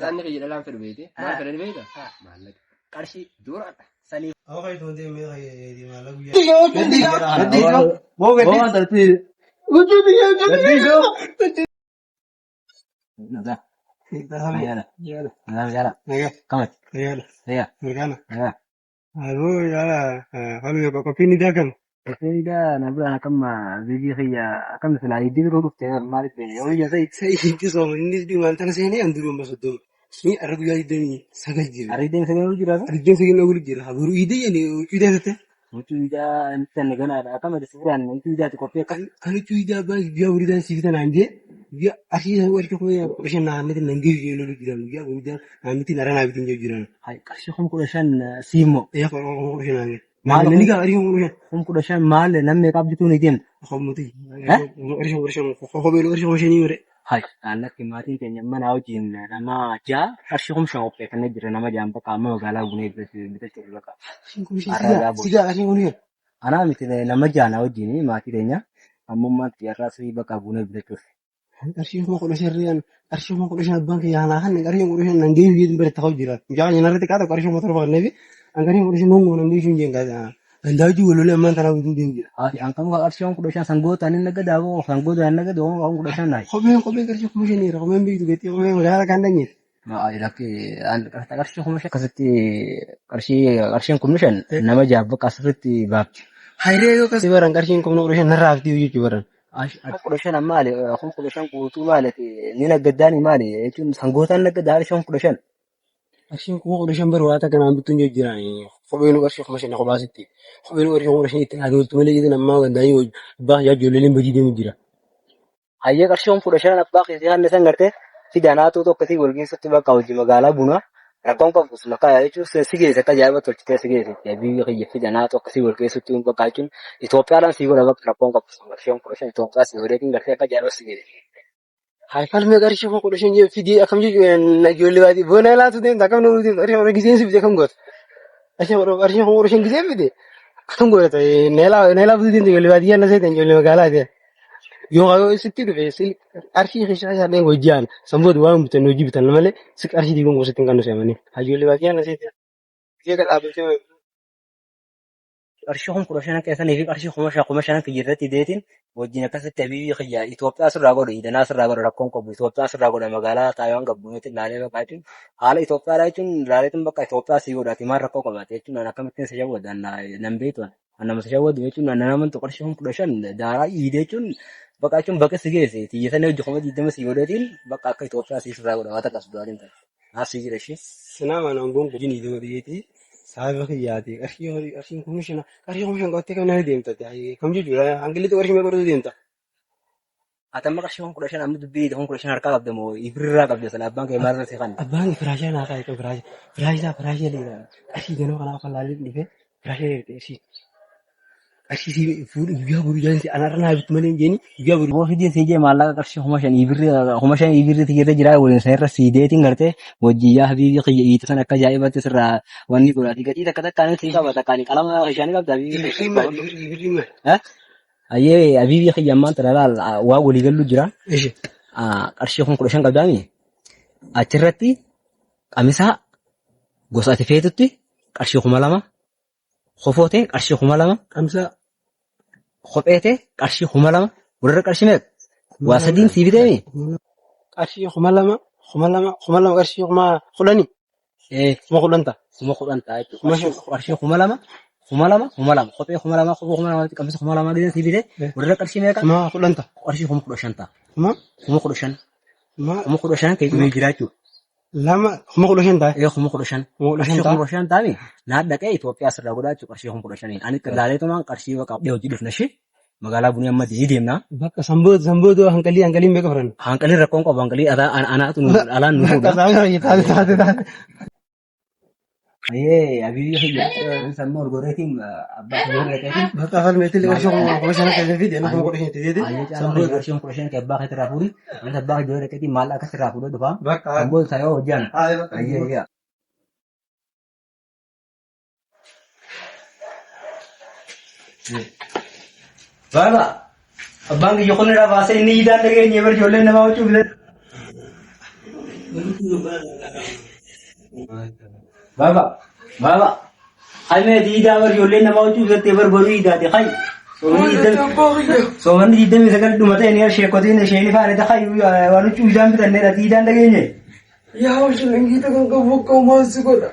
Seexanni kiyya dhalaan fedhu beekte. Maal fedhani beekta? Maallaqa. Qarshii Dooraadha. Saniif. Qarshii 15,000 siimmoo. 15,000 maal namni meeqaaf bituu ni deemta? Hai, lakki maatiin keenya mana wajjin nama ja'a qarshii 5,000 qopheeffannee jira nama ja'an bakka amma magaalaa bunee bitachuuf bakka. Anaa miti nama ja'a na wajjin maatii keenya ammummaan xiyyaarraa sirrii bakka bunee bitachuuf. Qarshii 15,000 riyaan qarshii 15,000 abbaan kiyya hanaa kan qarshii 15,000 nan geessu jedhu bira ta'u jira. Mucaa keenya narratti qaata qarshii 7,000 kanneefi an qarshii 15,000 nongo nan geessu hin jeen gandaa hojii walolee ammaan tanaa wajjin deemu jira. Haati an kan qarshii 15,000 sangoota inni naggadaa boo sangoota inni naggadaa 15,000 naayi. Kopheen qarshii 5,000 jira kopheen beektu gatii kopheen magaalaa kan dhanyee. Lakki qarshii 5,000 akkasitti qarshiin 5,000 nama ja'a bakka asirratti baafti. Hayree yoo akkasii baran qarshiin 15,000 narraa haftii jechuu baran. 15,000 maali 15,000 guutuu maali ni naggaddaani maali jechuun sangootaan naggaddaa qarshiin 15,000. Qarshiin 15,000 bara waata kanaan bittuun jijjiiraan kopheen qarshii 5,000 kophaasitti kopheen qarshii 5,000 itti haadoltu malee jedhan ammaa gandaanii abbaa yaa ijoolleen badii deemu jira. Hayyee qarshii 15,000 abbaa keessi hanne san gartee fida naatoo tokko si wal geessutti bakka hojii magaalaa bunaa rakkoon qabu bakka jechuun si geesse akka ajaa'iba tolchitee si geesse biyya kiyya fida naatoo akkasii wal geessutti bakka jechuun Itoophiyaadhaan si godha bakka rakkoon qabu qarshii 15,000 Itoophiyaa si godheetiin gartee akka ajaa'iba si geesse. Hayi falmee qarshii 15,000 jee fidee akkam jechuun ijoollee baadii boona laatu deemta akkam nama deemta qarshii kudha giseen si fide akkam goota. Qarshii 15,000 giseen fide akkam goota neelaa butuu deemta ijoollee baadiyyaa na seetan ijoollee magaalaa ta'e. Yoo yoo sitti dhufe qarshii keessaa isaa dheen hojii sanboota waan bitan hojii bitan malee si qarshii diigoon gosa ittiin kan nuti amanii. Ijoollee baadiyyaa na seetan. Gisee kan dhaabbachuu Qarshii 15,000 keessanii fi qarshii 5,000 5,000 kiyya irratti deetiin wajjin akkasitti habiibii kiyya Itoophiyaa sirraa godhu idanaa sirraa godhu rakkoon qabu Itoophiyaa sirraa godha magaalaa Taayiwaan gabbuuneetti ilaalee bakka jechuun haala Itoophiyaadhaa jechuun ilaaleetiin bakka Itoophiyaa sii godha ati maal rakkoo qabaate jechuun an akkamittiin si shawwada nan beektu an nama si shawwadu jechuun an nama qarshii 15,000 daaraa iidee jechuun bakka jechuun bakka si geesse tiyya sanii hojii 20,000 sii godheetiin bakka akka Itoophiyaa sii sirraa godha waan takka sudaatiin ta'e. Naaf sii jira ishee. Sinaa mana gongo jini dama dhiyeeti saahiba kiyyaati qarshii qarshiin 5,000 qarshii 5,000 qabattee kam nama deemta kam jechuudha hangillitti qarshii meeqa godhatu deemta. Ati amma qarshii 15,000 amma dubbii 15,000 harkaa qabda moo ifirraa qabda sana abbaan kee maalirra si kanna. Abbaan firaashaa naa kaa'e kan firaashaa firaashaa firaashaa leera qarshii ganama kanaa afaan laalee dhufee firaashaa leera qarshii qarshii si fuudhu guyyaa boru jaansi anarra naa bittu malee hin jeeni guyyaa boru. Boo fidee sii jee maallaqa qarshii 5,000 ibirri 5,000 ibirri tiyyarra jiraa waliin sanirra sii deetiin gartee wajjin yaa habiibii kiyya iitu san akka ajaa'ibatti sirraa wanni godhaati gatii takka takkaan sii qaba takkaan qalama kishaanii qabda habiibii Ibirri maali ibirri maali. Ayyee habiibii kiyya ammaan tana laal waa walii gallu jira. Ishi. Qarshii 15,000 qabdaami achirratti qamisaa gosa ati feetutti qarshii 2,000 kofoo ta'e qarshii 2,000 Qamsaa. Kophee ta'e qarshii 2,000 walirra qarshii meeqa? Waa sadiin sii biteemi? Qarshii 2,000 2,000 2,000 qarshii 10,000. 10,000 ta'a. 10,000 ta'a jechuudha. Qarshii 2,000 2,000 2,000 kophee 2,000 kophee 2,000 qamisa 2,000 giseen sii bite walirra qarshii meeqa? 10,000 ta'a. Qarshii 15,000 ta'a. Kuma 15,000 kuma 15,000 kee dhumee jira jechuudha. Lama 15,000 ta'a. Ee 15,000. 15,000 Qarshii ta'a. 15,000 taa'ame naa dhaqee Itoophiyaa sirraa godhaa jechuudha qarshii 15,000. Ani laaleetumaan qarshii baqa dhiyoo hojii dhufna ishee magaalaa bunii amma ni deemna. Bakka sanboota sanboota hanqalii hanqaliin meeqa furan? Hanqaliin rakkoon qabu hanqalii anaatu nu alaan nu fuudha. Taate taate taate. Ayyee abiyyii kiyya sammuu ol godheetiin abbaa kiyya dhaqeetiin. Bakka afaan meetii qarshii 5,000 akka fide inni 15,000 itti fide. Ayyee caalaa kiyya qarshii 15,000 kee abbaa keetirraa fuudhi. Anis abbaa kiyya dhaqeetiin maallaqa akkasirraa fuudhee dhufa. Bakka Sammuu isaa yoo hojjaan. Ayyee bakka. Ayyee ayyee. Baaba abbaan kiyya kun irraa baasee inni iidaan dhageenye bar ijoolleen namaa huccuu filan. Baba, baba. Haymee diidaa bar ijoolleen namaa huccuu bitattee bar boruu iidaati hay. Soomanni 29 dhumate inni sheekotiin isheen faana ta hay waan huccuu iidaan bitanneedha diidaan dhageenye. Yaa shilingii kan qabu akka uumaan si godha.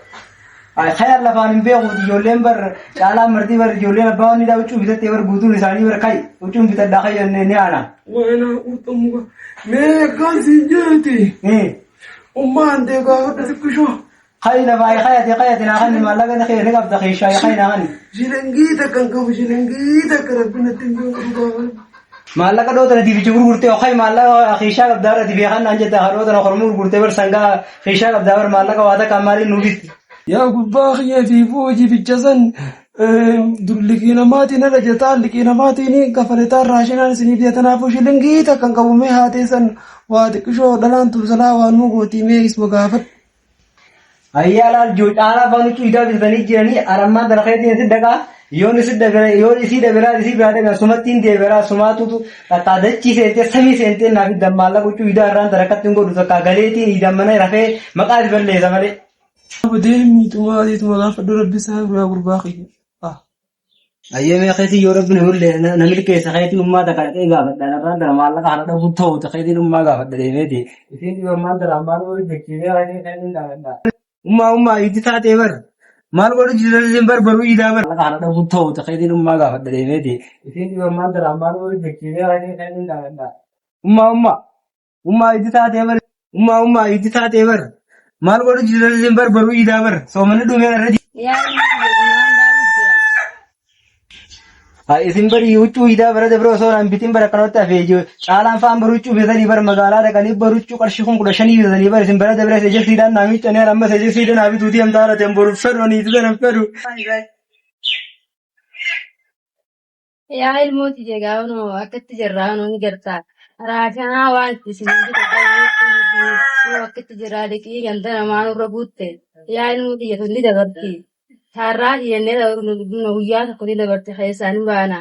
Hayaan lafaan hin beeku ijoolleen bar caalaan martii bar ijoolleen abbaa wanni dhaa huccuu bitattee bar guutuun isaanii bar kai huccuun bitadhaa kai ni aana. Waan qurxummuka. Mee akkaan siin jeeti. Ummaan tee gaafadha xiqqishoo. Kai lafaa kayate kayate naa kanni maallaqa ni ni qabda keeshaa kai naa kanni. Shilingii takka hin qabu shilingii takka rabbi natti hin beeku gaafadha. Maallaqa dhoo tana dibicha gurgurtee kai maallaqa keeshaa qabdaa irra dibee kan naan jette dhoo tana kormuu gurgurtee bar sangaa keeshaa qabdaa bar maallaqa waa takka maaliin nuu bitti. Yaa gubbaa kiyya fi jibicha san liqii namaatiin irra jetaa liqii namaatiin kafaletaan raashinaan isinii biyya tanaafuu shilingii takka hin qabu mee haatee san waa xiqqishoo dhalaan tumsalaa waan nuu gootii mee isma gaafadhu. Ayyaa laal joo caalaa afaan huccuu idaa bitatanii jiranii arammaan tana keetiin si dhaqaa yoon isi dabira yoon isii dabiraa isii biraa dhaqan sumattiin deebiraa sumaatutu takkaa dachii seentee samii seentee naaf iddan maallaqa huccuu idaa irraan tana akkatti hin godhu takkaa galeetiin idan mana rafee maqaa si balleessa malee. Deemiituma adiituma gaafadhu rabbi isaa biraa gurbaa kiyya. Ayyee mee keetii yoo rabbi na milkeessa keetii ummaa takka dhaqee gaafadha irraan tana maallaqa kana dhabuun ta'u keetiin ummaa gaafadha deemeeti. Isiin dhibammaan tana ammaan godhu jechiisee keetiin keetiin gaafadha. Ummaa ummaa itti taatee bar maal godhu jireenya bar baruu idaa bar. Maallaqa kana dhabuun ta'u keetiin ummaa gaafadha deemeeti. Isiin dhibammaan tana ammaan godhu jechiisee keetiin keetiin gaafadha. Ummaa ummaa ummaa itti taatee bar ummaa ummaa itti taatee bar maal godhu jireenya bar baruu idaa bar soomanni dhumee irra. Yaa ilma kiyya bunaan daawwit jira. Haa isin bari huccuu idaa bara dabre osoo naan bitin bara kanatti hafee jiru. Caalaan fa'aan bara huccuu bitatanii bara magaalaa dhaqanii bara huccuu qarshii 15,000 bitatanii bara isin bara dabre ejersiidhaan naa miiccanii ammas ejersiidhaan naa bituutii amtaa haadha boru fedhu ani itti sana fedhu. Yaa ilmooti jegaa kunoo akkatti jirraa kunoo ni gartaa. Raashanaa waan itti isin bitu kunoo akkatti jirraa liqii ganda namaa nurra guutte. Yaa ilmooti jettu ni dabarti. Taarraa jennee guyyaa tokko ni dabarti keessaa ni baana.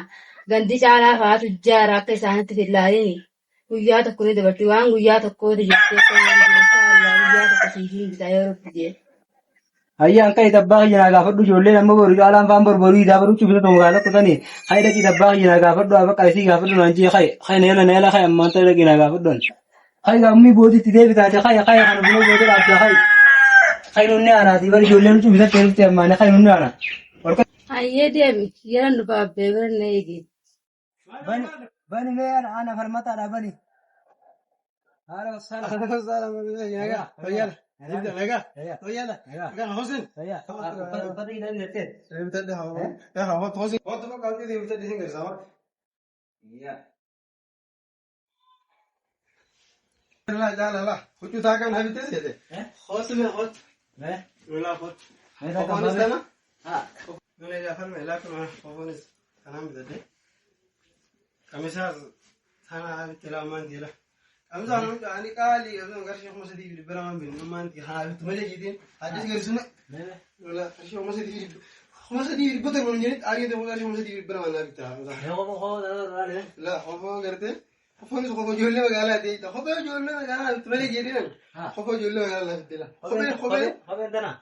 Gandi caalaa fa'aatu jaara akka isaanitti fillaalini. Guyyaa tokko ni dabarti waan guyyaa tokkooti jettee guyyaa tokko siif hin bitaa yoo rabbi jee. Hayyaan ka'e tabbaa kiyya naa gaafadhu ijoolleen amma boru caalaan fa'aan boru boruu idaa baruu cufisa ta'u magaalaa kutanii ka'e dhaqii tabbaa kiyya naa gaafadhu bakka isii gaafadhu naan jee ka'e ka'e na yala na yala ka'e ammaan ta'e dhaqii naa gaafadhu. Ka'e gaammii bootitti deebitaate ka'e ka'e kana buna boota dhaabde ka'e ka'e nunni aanaati bari ijoolleen cufisa ta'e dhufte ammaan ka'e nunni aana. Hayyee deemi yeroon dhufa abbee bira na eegi. Bani bani mee ana falmataadha bani. Haala wassala.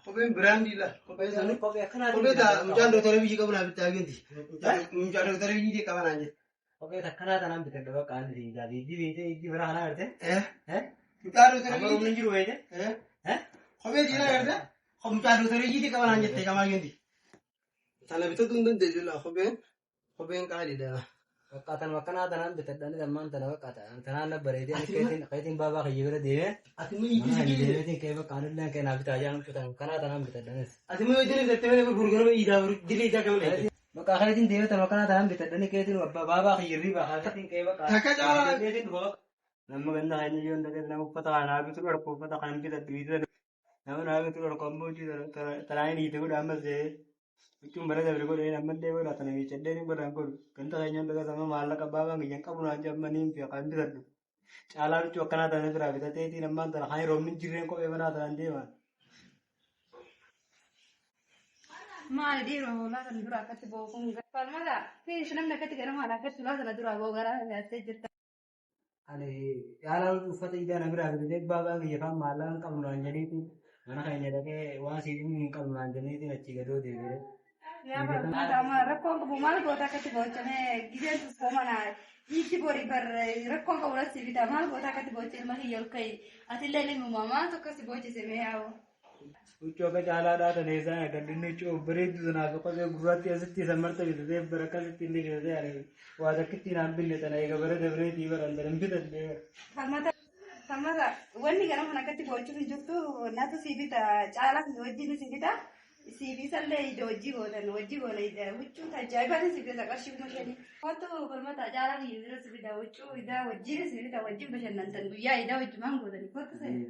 Kopheen biraandii la. Kopheen sana. Kophee taa mucaan doktara biyyi qabu naa bitte haginti. Mucaan doktara biyyi qaba naan jedhe. Kophee takkanaa tanaan bitadha bakka ani siidaa fi beekte ijji bira kanaa garte. Mucaan doktara Amma roobni biyyi. jiru beekte. Kophee diinaa garte. Mucaan doktara biyyi qaba naan jette qamaa ginti. Tana bitatu hin dandeessu la kopheen. Kopheen qaaliidha. Bakka tanuma akkanaa tanaan bitadha ani ammaan tana bakka tanaan na bareedee ani keetiin baabaa kiyya bira deemee. Ati immoo itti Mana si ani geesse. deemeetiin ka'ee bakka anillee ka'ee naa bitaa jaan huccuu tanuma akkanaa tanaan bitadha anis. Ati immoo itti bitatte malee gurgurama iidaa dirree iidaa kam dheete. Bakka keetiin deemee tanuma akkanaa tanaan bitadha ani keetiin abbaa baabaa kiyya irrii bahaa keetiin ka'ee bakka. Takka caalaa. Keetiin dhufa bakka. Nama ganda keenya yoo hin nama uffata kana bitu dhorku uffata kana bitadhu nama naa bitu dhorku ammoo hojii tanaan hiite godha ammas jedhee huccuun bara dabre godhee ammallee godha tana miiccadhee ni godhaan godhu ganda keenya hin dhagata amma maallaqa baabaan kiyyan qabu naan jammanii hin fiqa hin bitadhu caalaa huccuu akkanaa tana biraa bitateetiin ammaan tana kan roobni hin jirreen kophee manaa tanaan deeman. Maali dhiiroo hoolaa sana dura akkatti bookuun falmata. Fiish namni akkatti ganamaan akkatti hoolaa sana dura boo garaa nyaattee jirta. Ani caalaan uffata idaa na biraa bitatee baabaa kiyya faan maallaqa hin qabnu naan jedheetiin mana keenya dhaqee waan siif himu hin qabnu naan jedheetiin achii gadoo deebi'ee. Yaa barnoota amma rakkoon qabu maal goota akkatti boochamee gizeen tuffoo mana hiikti bori bar rakkoon qabu rassi bita maal goota akkatti booche ilma kiyya ol ka'i atillee ilmuma maal tokko si boochise mee yaa'u. Huccuu akka caalaadhaa tana eessaan argadhu inni huccuu bareedduu sanaaf kophee gurraattii asitti isa marta bitatee bara akkasitti inni bitatee ani waa takkitti naan binne tana eega bara dabreetii baran tana hin bitadhee bara. Falmata falmata wanni gara kana akkatti boochuuf hin jirtu natu si bita caalaa fi wajjin si bita si bisallee ija wajjii gootan wajjii goona ija huccuu tajaajilaatiin si bita qarshii 5000. Kottu falmata caalaa fi bira si bita huccuu idaa wajjin si bita wajjin bashannantan guyyaa idaa wajjumaan gootani kottu seeni.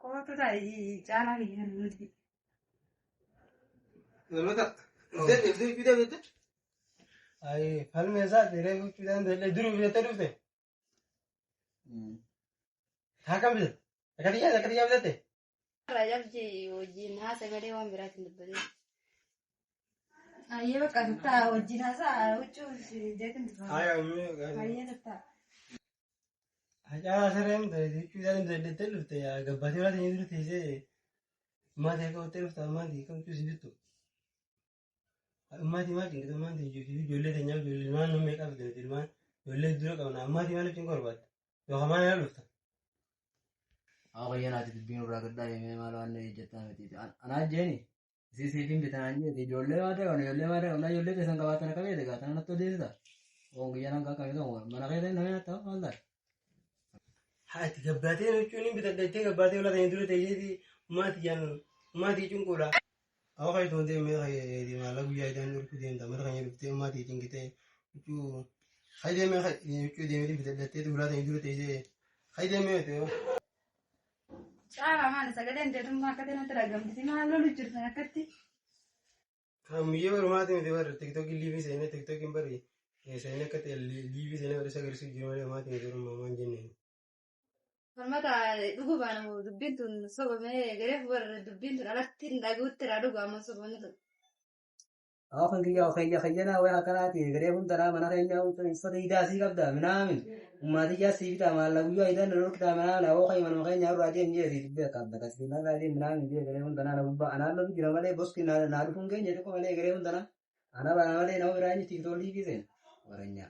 Kootu ta'i caalaa kiyya nuti. Falmata. Dhuftee dhuftee huccuu deebite? Ayi falme isaa dheeree huccuu danda'e duruu bitattee dhufte. Haa kam bitatte? Akka xiyyaa akka xiyyaa bitatte? Rajabji wajjin haasa malee waan biraatiin dubbatin. Ayyee bakka tuttaa wajjin haasaa huccuu jeetin dubbata. Ayi ummii. Ayyee tuttaa. Caalaa sareen huccuu danda'e dhufte gabbaatee biraatiin duru teessee maatii akka hottee dhufta maatii akka huccuu si bittu. Ummaatii maal cinqite ummaatii ijoollee teenyaa ijoollee ilmaan nama meeqa fide ilmaan ijoollee dura qabna ummaatii maaliif cinqa barbaadda yookaan maal irra dhufta. Haa qayya naati dubbiin irraa gaddaa deemee maal waan jettaa miti. Anaa jeeni isii siif hin bitan an jeeti ijoollee maal qabna ijoollee maal qabna ijoollee keessan qabaatan akka beekte gaatan natti odeessita. Oon guyyaa nan qaqqabe ta'u mana keessa namni natti ta'u maal ta'a. Haati gabbaatee huccuun hin bitadha jettee gabbaatee ulaa teenye dura teesseeti ummaatii jaan ummaatii cinquudha. Awa kai tuun deemee kai maala guyyaa idaan dhulku deemta mana keenya dhuftee ummaatii cinqitee huccuu kai deemee kai huccuu deemee bitadhattee ulaa teenye dura teessee kai deemee ta'e. Caalaa maali sagaleen teetummaa akkatti natti dhagamti maal lolu jirtan akkatti. Muyyee barumaatii miti barri tiktookii liivii seenee tiktookiin barri seenee akka ta'e liivii seenee barri sagarsiisu jiru malee maatii miti barummaa waan jenneen. Falmata dhuguu baana dubbiin tun sobamee gareef warra dubbiin tun alatti hin dhaguutti irraa dhugu amma sobamni tun. Haa kan kiyya kiyya kiyyanaa waan akkanaati garee kun tanaa mana keenya uffata idaa sii qabda minaamin ummaatiyyaa sii bitaa maalla guyyaa idaan na dhorkitaa minaamin awoo kayya manuma keenya irraa deem jee sii beeka bakka sii narraa deem minaamin jee garee kun tanaa na gubbaa anaan lolu jira malee boski naa dhufuun keenya xiqqoo malee garee kun tanaa ana bana malee nama biraa inni tiiktoolii fi seen waranyaa.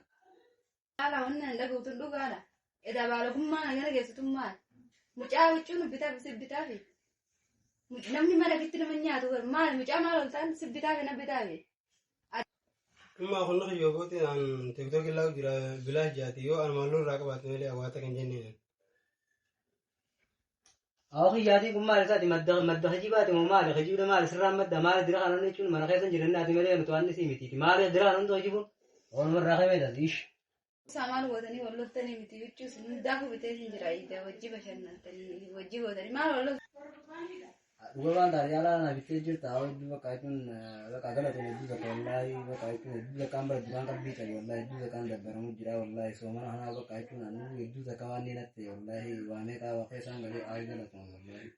Caalaa wanni ani dhaguutu dhugaadha. Edaa baalagummaa nagana geessitu maal? Mucaa huccuun bitaaf si bitaafi. Namni mana kitti nama nyaatu maal mucaa maal ol ta'an si bitaafi na bitaafi. Amma kun kiyyoo boote an tiktookii laawu jira bilaa jaati yoo an maalloo irraa qabaate malee hawaasa kan jenneen. Awoo kiyyaatiin kun maal isaati madda madda kijibaati moo maali kijibuudha maali sirraan madda maali dira kanan jechuun mana keessa hin jirannaati malee nuti waan isii mitiiti maali dira kanan hundi kijibuun waanuma irraa kameedha ish. Isaa maal gootanii wal loltanii miti huccuu isin hundaafuu bitee isin jira idaa wajji bashannantanii wajji gootanii maal wal loltanii. Dhuga waan taate yaalaa na bittee jirta awoo hedduu bakka jechuun bakka galatoon hedduu takka wallaahi bakka jechuun hedduu takkaan bara duraan qalbii qabu wallaahi hedduu takkaan dabbaramu jira wallaahi soomana kanaa bakka jechuun anuu hedduu takka waan ni natte wallaahi waa meeqaa waa keessaan galee ayi galatoon wallaahi.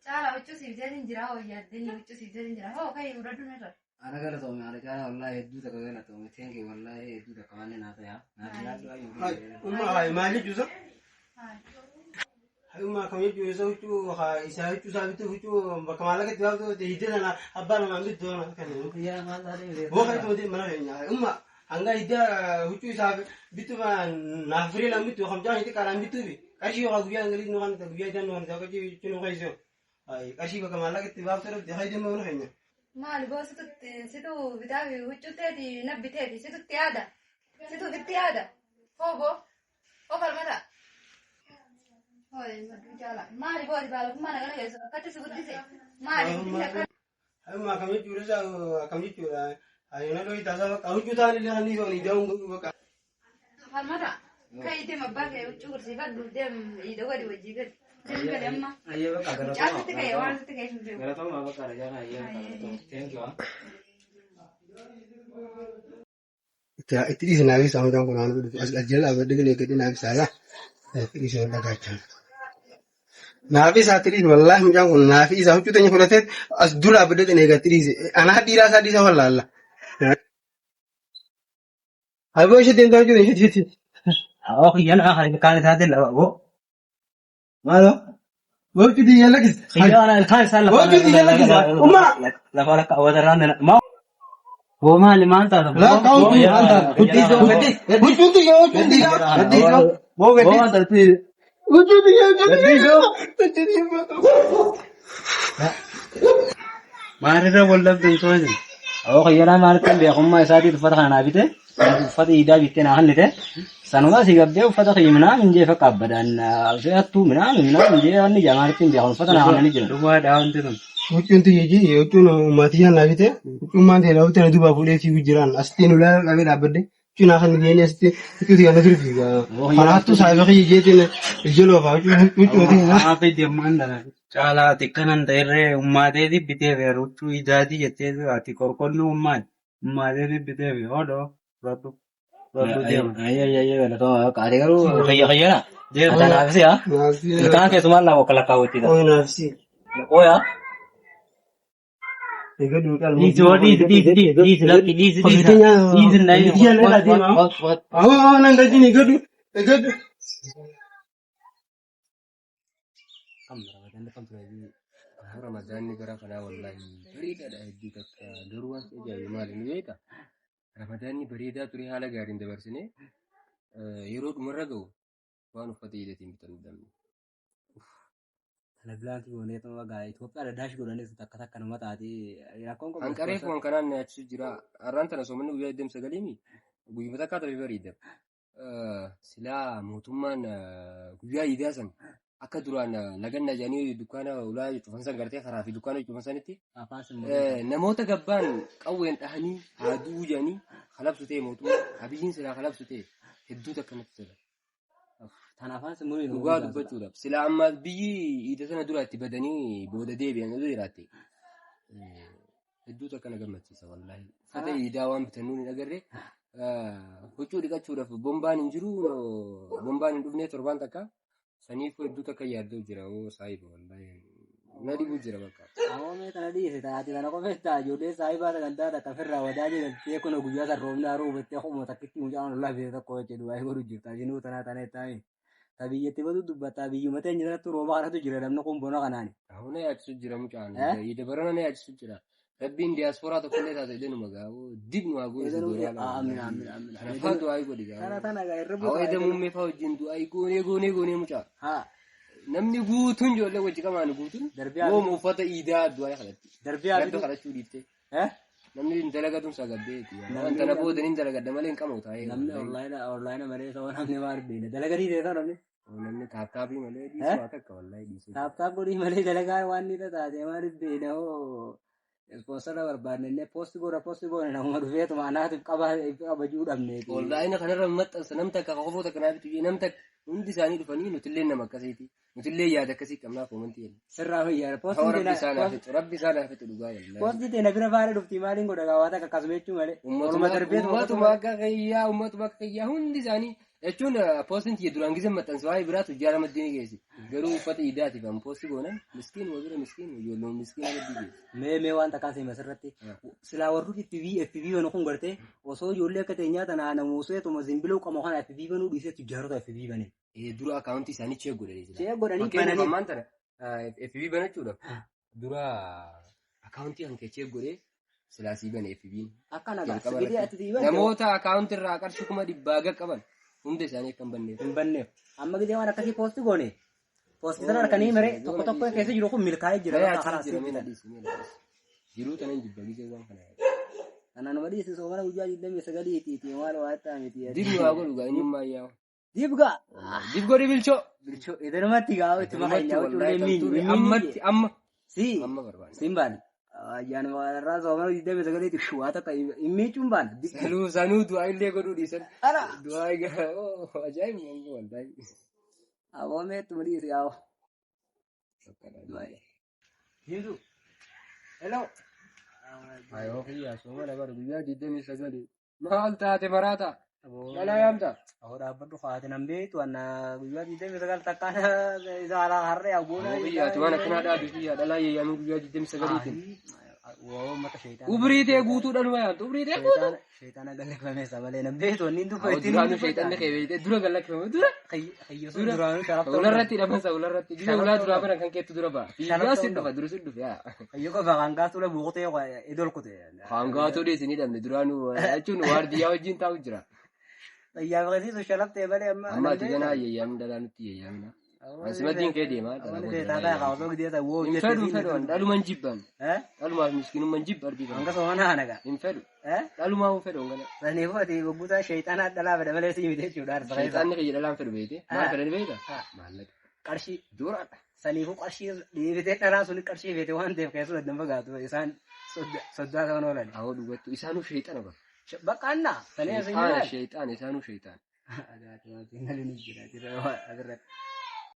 Caalaa huccuu siif bitee isin jira hoo yaaddanii huccuu siif bitee isin jira hoo ka'ii fudhadhu narra. Ana galatoome haadha caalaa wallaahi hedduu takka galatoome teenkee wallaahi hedduu takka waan naa ta'e naaf jiraadhu ayyuu. Umma hayi maal jechuusa? Hayi umma akkam jechuu isa huccuu isaa huccuu isaa bituu huccuu bakka maallaqa itti baaftu hiddee sana abbaa namaan bittu kan Yaa maal taatee Boo kan itti mana keenya umma hanga hiddaa huccuu isaa bittu naaf firee laan bittu kamcaa hitti qaalaan bittuufi qarshii yookaan guyyaa ingiliz nu kan guyyaa idaan nu kan qarshii huccuu nu keessa qarshii bakka maallaqa itti baaftu dhabde hayi deemee mana keenya. Maali boo situtti situ bitaafi huccuu teeti na biteeti situtti yaada situ bitti yaada hoo boo hoo falmata. Hoo madduu jaala maali boo ati baalagummaa nagana geessu akkatti si guddise maali guddise akka. Amma akkam jechuudha isaa akkam jechuudha. Ayyoona dhooyi taasaa bakka huccuu ta'an illee kan dhiisoo ni da'uun bakka. Falmata ka'i deem abbaa kee huccuu gursiifadhu deem iidha gadi wajjii gadi. Deem gadi amma. Ayyee bakka Mucaa sitti ka'e waan sitti ka'e sun beeku. Galatooma bakka haadha caalaa ayyee bakka galatooma. Thank you. Itti dhiisi naaf isaa mucaan kun aan dhufu as jala dhaabbadhe galee gadi naaf isaa laa itti dhiisi wal dhagaachaa. Naaf isaa itti dhiisi wallaahi mucaan kun naaf isaa huccuu teenya fudhatee as dura dhaabbadhe eegaa itti dhiisi anaa dhiiraa isaa dhiisa wallaalla. Aboo ishee deemtaa jiru ishee ishee. Awwa kiyyana kan ilkaan isaatiin lafa boo. Maaloo? Huccuu tiyya lakkis. Kiyyana ilkaan isaan lafa Huccuu tiyya lakkisa. Umma. Lafa lakka awwatarraan dana. Maa boo maali maal taata? Lakka huccuu maal taata? Huccuu tiyya huccuu tiyya. Boo maal taate? Huccuu tiyya huccuu tiyya. Huccuu tiyya. Maalirra wal dhabdan soojin? Awwa kiyyana maalitti beekummaa isaatiif uffata kana naa bite. Uffata iidaa bittee naa kennite. Sanuma si gabbee uffata kiyya minaa minjee fakka abbadaan fe'attuu minaa minaa minjee wanni jaa maalitti hin beekan uffata naa kennanii jiran. Dhugaadha wanti kun. Huccuun tiyya jee huccuun maatii naa bite. Huccuun maan ta'e na duubaa fuudhee fiiguu jiraan. Asitti nu laa qabee dhaabbadde. Huccuu naa kan jeen asitti huccuu tiyya na dura fiiga. Kana hattuu saayiba kiyya jeetiin ijjaloo faa huccuu tiyya. Maa fi deemaan dhala. Caalaa ati kanan ta'erree ummaateeti bitee fi huccuu idaatii jettee ati qorqonnoo ummaati. Ummaateeti bitee fi hodhoo fudhadhu. Fudhadhu deema. Ayyee ayyee ayyee galatooma bakka ati garuu kiyya kiyyana. Deema. Ati anaafisi haa. Naafsi. Ilkaan keessumaan laa wakka lakkaawwachiisa. Oyi naafsi. Qoyaa. Dhiisi hoo dhiisi dhiisi dhiisi dhiisi lakki dhiisi dhiisi. Dhiisi na Awwa nan gajini gadu gadu. Ramadaanni gara kanaa wallaahi bareedaadha hedduu takka garuu waan ajaa'ibu maali ni beektaa? Ramadaanni bareedaa ture haala gaariin dabarsine yeroo dhumarra ga'u waan uffata iidatiin bitan dhabne. Kana bilaanti goonee tuma gaa Itoophiyaa daash godhanis takka takka nama taate rakkoon kun. Hanqareef waan kanaan na yaachisu jira. Har'aan tana soomanni guyyaa 29 guyyuma takkaa tafe bareeda. Silaa mootummaan guyyaa iidaa san akka duraan laganna jedhanii dukkaana ulaa cufan san gartee karaa fi dukkaana cufan sanitti Afaan simbirroo. namoota gabbaan qawween dhahanii haa du'uu jedhanii kalabsu ta'e mootummaa Abiyyiin silaa kalabsu ta'e hedduu takka natti tola. Tan afaan simbirroo. Dhugaa dubbachuudhaaf silaa amma biyyi iida sana dura itti badanii booda deebi'an osoo jiraatte hedduu takka na gammachiisa wallaahi. Uffata iidaa waan bitannuun hin agarre huccuu dhiqachuudhaaf bombaan hin jiru bombaan hin dhufne torbaan takka saniif hedduu takka yaaddoo jira oo saayiba wallaahi na dhibu jira bakka. Awwa kana dhiise taate kana qofeessa ijoollee saayibaa sagantaa takka ofirraa wadaa jedhamtee kun guyyaa san roobni haroo hubattee humna takkitti mucaan ollaa biyya tokko jedhu waa'ee godhu jirta. Jinuu tanaa tana ittaami. Ta biyyatti badu dubbataa biyyuma teenya sanatti rooba kanatu jira namni kun bona kanaani. Ahuna yaachisu jira mucaan. Iida barana na yaachisu jira. Rabbiin diyaasporaa tokkollee taate idanuma gaawoo dibnu haa goonu Aamin aamin aamin. Kanaafaa du'aa godhi Tana gaawoo. tana gaa irra Hawaa ida muummee fa'aa wajjin du'aa goonee goonee goonee mucaa. Haa Namni guutuun ijoollee wajji qabaanu guutuun Darbee yooma uffata iidaa du'aa kadhatti. darbee haa Rabbi bitu. kadhachuu dhiiftee. Eh? Namni hin dalagatuun sagabbeeti. Waan tana booda hin dalagadha malee hin qabu taa'ee. Namni onlaayina malee ta'uu namni maal beekna. Dalagaa dhiisee ta'u namni. Namni taaptaappii malee dhiisuu haa takka wallaahi dhiisuu. Taaptaap godhii malee dalagaa waan ni taate maal beekna hoo. Ispoonsara barbaadne illee poosti goona poosti goona namuma dhufeetuma anaatiif qabajuu dhabne. Onlaayina kanarra maxxansa nam takka kofoo takka naa bitu nam takka hundi isaanii dhufanii nutillee nama akkasiiti. Nutillee yaada akkasii qabnaa koomantii jenna. Sirraa fayyaadha. Hawaa rabbi isaan haa fixu rabbi isaan haa fixu dhugaa wallaahi. Poosti teena bira faana dhufti maaliin godha gaawwaata akkasuma jechuu malee. Oluma darbee Ummatuma akka kiyyaa ummatuma akka kiyyaa hundi isaanii jechuun poostiin tiyya duraan gizee maxxansa waa'ee biraatu jaala maddii ni geessi. Garuu uffata iidaatiif an poosti goonan miskiin wa bira miskiin ijoolleen miskiin maddii geessi. Mee mee waan takkaan seema sirratti. Silaa warri FB FB banu kun gartee osoo ijoollee akka teenyaa tanaa namuuseetuma zimbiloo qama kana FB banuu dhiisee tujjaarota FB bane. Dura akaawuntii isaanii chee godhanii jira. Chee godhanii Fakkeenyaaf bananii. ammaan tana FB banachuudhaaf dura akaawuntii kan kee chee godhee silaa sii bane FB'n. Akka nagaa Jalqaba sibiilii irratti. ati bante Namoota akaawuntii irraa qarshii 100,000 qaban hunda isaanii akka hin banneef. hin banneef. Amma gidee waan akkasii poosti goone. Poosti sana harkanii mere tokko tokko keessa jiru kun milkaa'ee jira. Mee Bakka karaa achi jira mee na siif dhiisi mee na dhiisi. Jiruu tanan jibba gisee waan kana. Kanaan nama dhiisi soomana guyyaa 29 maal waa ta'aa miti. Dibni waa godhu gaa innummaa yaa'u. Dibgaa. Dib godhi bilchoo. Bilchoo idanumatti gaa itti Ammatti maqaa wallaahi nyaachuu tan turre ammatti amma Si amma barbaanne. siin baane. Ayyaanuma irraa soomana 29 waa takka hin miicuun baane. Sanuu sanuu du'aa illee godhuu dhiisan. Ala. Du'aa egaa ajaa'ibu wallaahi. Aboo meettuma dhiisi yaa'u. Hiitu. Hello. Ayoo kiyyaa soomana bara guyyaa 29 maal taate maraata? Dhalaa yaamta? Aboo dhaabbadhu kaate nan beektu anna guyyaa 29 takkaan isa alaa harree abboon. Ayoo kiyyaa ati waan akkanaa dhaabi kiyyaa dhalaa yaamuu guyyaa 29tiin. Uummata sheexaana. Umrii tee guutuu dhaluma yaamtu. Umrii tee guutuu. Sheexaana galakkifame malee nam beektu inni dubbatu Awwa ittiin duraanuu sheexanni kee beeyte dura galakkifame dura. Kiyyoo duraanuu sharafta. Ularratti hidhaman sa ularratti. Gisa ulaa duraa baran kan keettu dura ba'a. Fiigaa sin dhufa dura sin dhufe yaa. Kiyyoo qofa hangaatu la buuqtee idol kute. Hangaatoo dheessin hidhamne duraanuu jechuun waardiyyaa wajjin taa'u jira. Xayyaa biqiltuu shalaftee malee amma. Amma ati ganaa yeeyyaamni dhalaa nutti yeeyyaamna. Asimaddiin kee deema. Hin fedhu hin fedhu dhaluman jibban. Dhalumaaf miskiinumman jibba ardii kana. Hanga soomana hanaga. Hin fedhu. Dhalumaa hin fedhu hangana. Saniifuu ati guggutaa sheexanaa dhalaa fedha malee sii miti jechuudha. Sheexanni kiyya dhalaan fedhu beekte. Maal fedhani beekta? Maallaqa. Qarshii. Duraadha. Saniifuu qarshii dhiibitee dhalaa sun qarshii feete waan ta'eef keessumaa addan fagaatu isaan soddaa ta'an oolan. Awwa dhugattu isaanuu sheexana bara. Bakka annaa. Sanii Sheexana sheexana isaanuu sheexana.